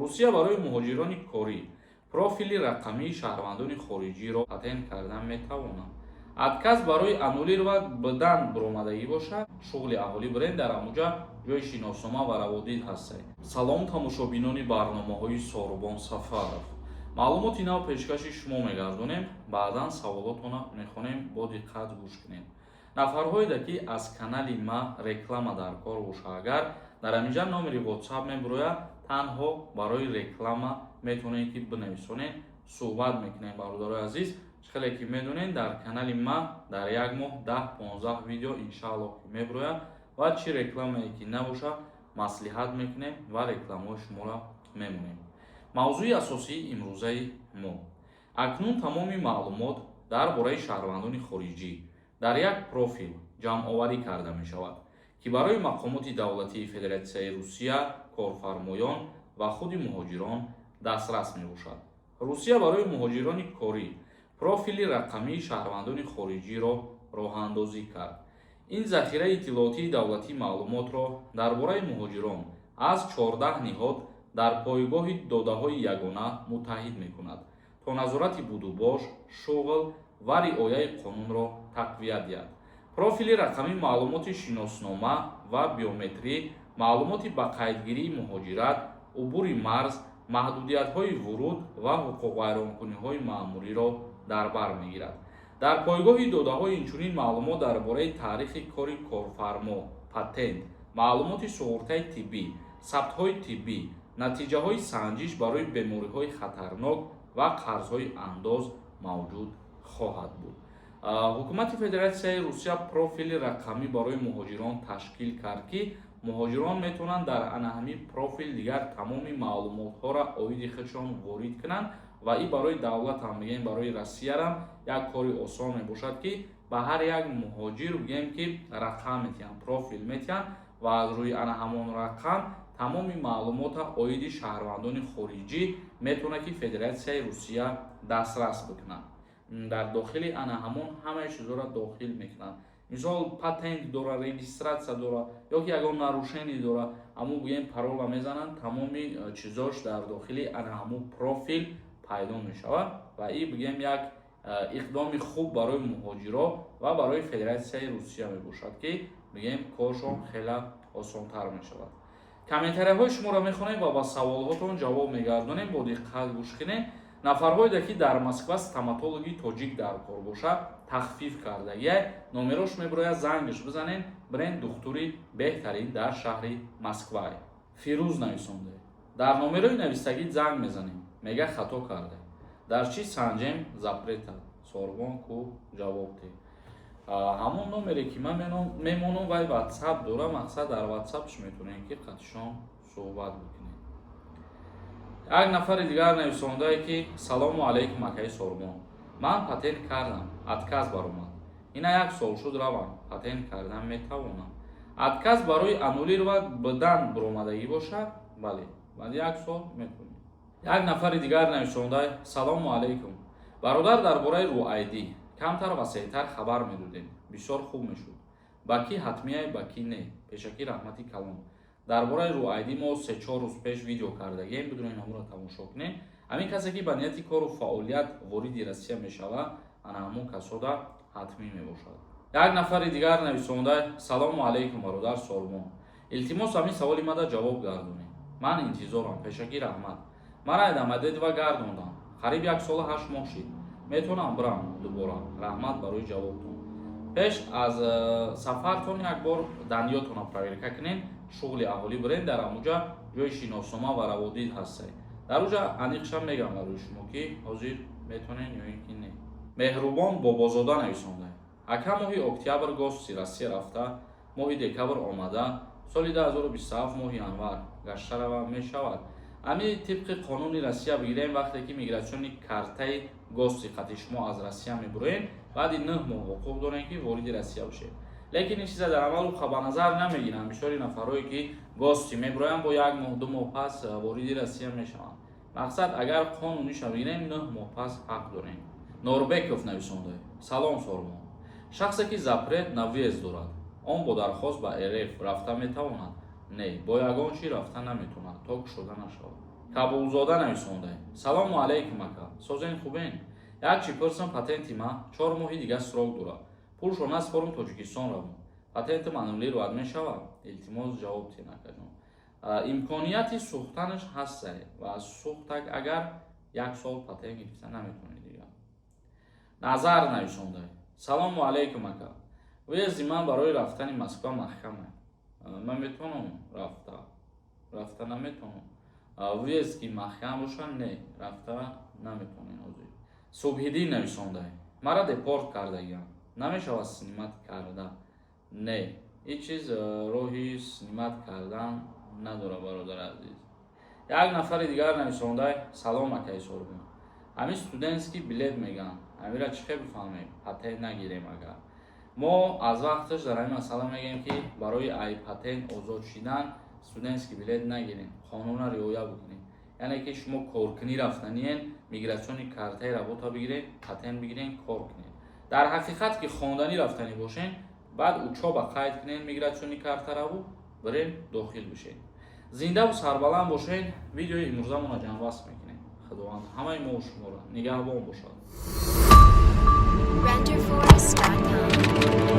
Русия барои муҳоҷирони корӣ профили рақамии шаҳрвандони хориҷиро патент кардан метавонад. Отказ барои аннулировать будан буромадагӣ бошад, шуғли аҳолӣ бирен, дар ҳамуҷа ҷои шиноснома ва раводид ҳастед. Салом, тамошобинони барномаҳои Сорубон Сафаров. Маълумоти нав пешкаши шумо мегардонем, баъдан саволотона мехонем, бо диққат гӯш кунед. Нафарҳоеда, ки аз канали ма реклама дар кор боша, агар дар ҳаминҷа номери WhatsApp мебурояд, танҳо барои реклама метавонед, ки бинависонед, суҳбат мекунем. Бародарои азиз, хеле ки медонед, дар канали ма дар як моҳ 10-15 видео, иншааллоҳ, ки мебурояд ва чӣ рекламае ки набоша, маслиҳат мекунем ва рекламаҳои шуморо мемонем. Мавзӯи асосии имрӯзаи мо: акнун тамоми маълумот дар бораи шаҳрвандони хориҷӣ дар як профил ҷамъоварӣ карда мешавад, ки барои мақомоти давлатии Федератсияи Русия, корфармоён ва худи муҳоҷирон дастрас мебошад. Русия барои муҳоҷирони корӣ профили рақамии шаҳрвандони хориҷиро роҳандозӣ кард. Ин захираи иттилоотии давлатӣ маълумотро дар бораи муҳоҷирон аз 14 ниҳод дар пойгоҳи додаҳои ягона муттаҳид мекунад, то назорати будубош, шуғл ва риояи қонунро тақвият диҳад. Профили рақамӣ маълумоти шиноснома ва биометрӣ, маълумоти ба қайдгирии муҳоҷират, убури марз, маҳдудиятҳои вуруд ва ҳуқуқвайронкуниҳои маъмуриро дар бар мегирад. Дар пойгоҳи додаҳо инчунин маълумот дар бораи таърихи кори корфармо, патент, маълумоти суғуртаи тиббӣ, сабтҳои тиббӣ, натиҷаҳои санҷиш барои бемориҳои хатарнок ва қарзҳои андоз мавҷуд хоҳад буд. Ҳукумати Федератсияи Русия профили рақамӣ барои муҳоҷирон ташкил кард, ки муҳоҷирон метавонанд дар ана ҳамин профил дигар тамоми маълумотҳоро оиди худшон ворид кунанд ва ин барои давлатам, мегӯем, барои Россиярам як кори осон мебошад, ки ба ҳар як муҳоҷир, бигӯем, ки рақам метиҳанд, профил метиҳанд ва аз рӯи ана ҳамон рақам тамоми маълумота оиди шаҳрвандони хориҷӣ метавонад, ки Федератсияи Русия дастрас бикунад. Дар дохили ана ҳамон ҳамаи чизҳоро дохил мекунанд. Мисол, патент дора, регистрация дора ё ки ягон нарушение дора, ҳамун, бигӯем, парола мезананд, тамоми чизош дар дохили ана ҳамун профил пайдо мешавад. Ва ин, бигӯем, як иқдоми хуб барои муҳоҷиро ва барои Федератсияи Русия мебошад, ки, бигӯем, коршон хеле осонтар мешавад. Комментарияҳои шуморо мехонем ва ба саволҳотон ҷавоб мегардонем, бо диққат гӯш кунем. Нафарҳое, ки дар Москва стоматологи тоҷик дар кор бошад, тахфиф кардагия, номерош мебирояд, зангаш бизанед, бирен, духтури беҳтарин дар шаҳри Москва. Фирӯз нависонде: дар номерои навистагӣ занг мезанем, мега, хато карде. Дар чӣ санҷем запрета? Сорбон ку ҷавоб де. Ҳамон номере, ки ман мемонам, вай Ватсап дора. Мақсад, дар Ватсапш метавонем, ки қатишон суҳбат бикунем. Як нафари дигар нависондае, ки салому алайкум, акаи Сорбон, ман патент кардам, отказ баромад, ина як сол шуд, равам патент кардан метавонам? Отказ барои аннулировать будан буромадагӣ бошад, бале, баъди як сол метавонем. Як нафари дигар нависонда: салому алайкум, бародар, дар бораи RU ID камтар васеътар хабар медодем, бисёр хуб мешуд. Ба кӣ ҳатмияй, ба кӣ не? Пешакӣ раҳмати калон. Дар бораи RU ID мо 3-4 рӯз пеш видео кардагием, бидунед, ҳамонро тамошо кунем. Ҳамин касе, ки ба нияти кору фаъолият вориди Россия мешавад, ана ҳамон касода ҳатмӣ мебошад. Як нафари дигар нависонда: салому алайкум, бародар Сорбон, илтимос, ҳамин саволи мада ҷавоб гардонед, ман интизорам, пешакӣ раҳмат. Мара Домодедово гардондам, қариб 1 солу 8 моҳ шид, метавонам бирам дубора? Раҳмат барои ҷавобтон. Пеш аз сафартон як бор данныетона проверка кунед, шуғли аҳолӣ бирен, дар ҳамуҷа ҷои шиноснома ва раводид ҳастед, дар уҷа аниқша мегам барои шумо, ки ҳозир метавонед ё ин ки не. Меҳрубон Бобозода нависонда: ака, моҳи октябр гости Россия рафта, моҳи декабр омада, соли 2027 моҳи январ гашта равам, мешавад? Ами тибқи қонуни Россия бигирем, вақте ки миграционный картаи гости қати шумо аз Россия мебуроем, баъди 9 моҳ ҳуқуқ дорем, ки вориди Россия бошед. Лекин ин чиза дар амал ба назар намегиранд. Бисёри нафарое, ки гости мебуроянд, бо як моҳ, 2 моҳ пас вориди Россия мешаванд. Мақсад, агар қонуниша бигирем, 9 моҳ пас ҳақ дорем. Норбеков нависонда: салом, Сорбон, шахсе, ки запрет на въезд дорад, он бо дархост ба РФ рафта метавонад? Не, бо ягон чӣ рафта наметавонад, то кушода нашавад. Кабулзода нависонда: «Салому алайкум, ака, созен, хубен? Як чӣ пурсам: патенти ма 4 моҳи дига срок дорад, пулшо наспорум, Тоҷикистон равам, патентам аннулировать мешавад? Илтимос, ҷавоб тиҳен, акаҷон». Имконияти сӯхтанаш ҳастае ва сӯхтак агар, як сол патент гирифта наметавонед дигар. Назар нависонда: «Салому алайкум, ака, въезд и ман барои рафтани Москва маҳкама, ман метавонам рафта? Рафта наметавонам. Въезд ки маҳкам боша, не, рафта наметавонем ҳозир». Субҳиддин нависонда: «Мара депорт кардагиам, намешавад снимать карда?» Не, ҳеҷ чиз роҳи снимать кардан надорад, бародари азиз. Як нафари дигар нависонда: «Салом, акаи Сорбон, ҳамин студентский билет мегӯянд, ҳамира чӣ хел бифаҳмем, патент нагирем агар?» Мо аз вақташ дар ҳамин масъала мегӯем, ки барои ай патент озод шидан студентский билет нагирем, қонунро риоя бикунем. Яъне ки шумо коркунӣ рафтаниен, миграционный картаи работа бигиред, патент бигирен, кор кунед. Дар ҳақиқат ки хонданӣ рафтанӣ бошен, баъд учёба қайд кунед, миграционный картараву бирен, дохил бишед. Зиндаву сарбаланд бошед. Видеои имрӯзамонро ҷамъбаст мекунем. Худованд ҳамаи мо шуморо нигаҳбон бошад. Renderforest.com.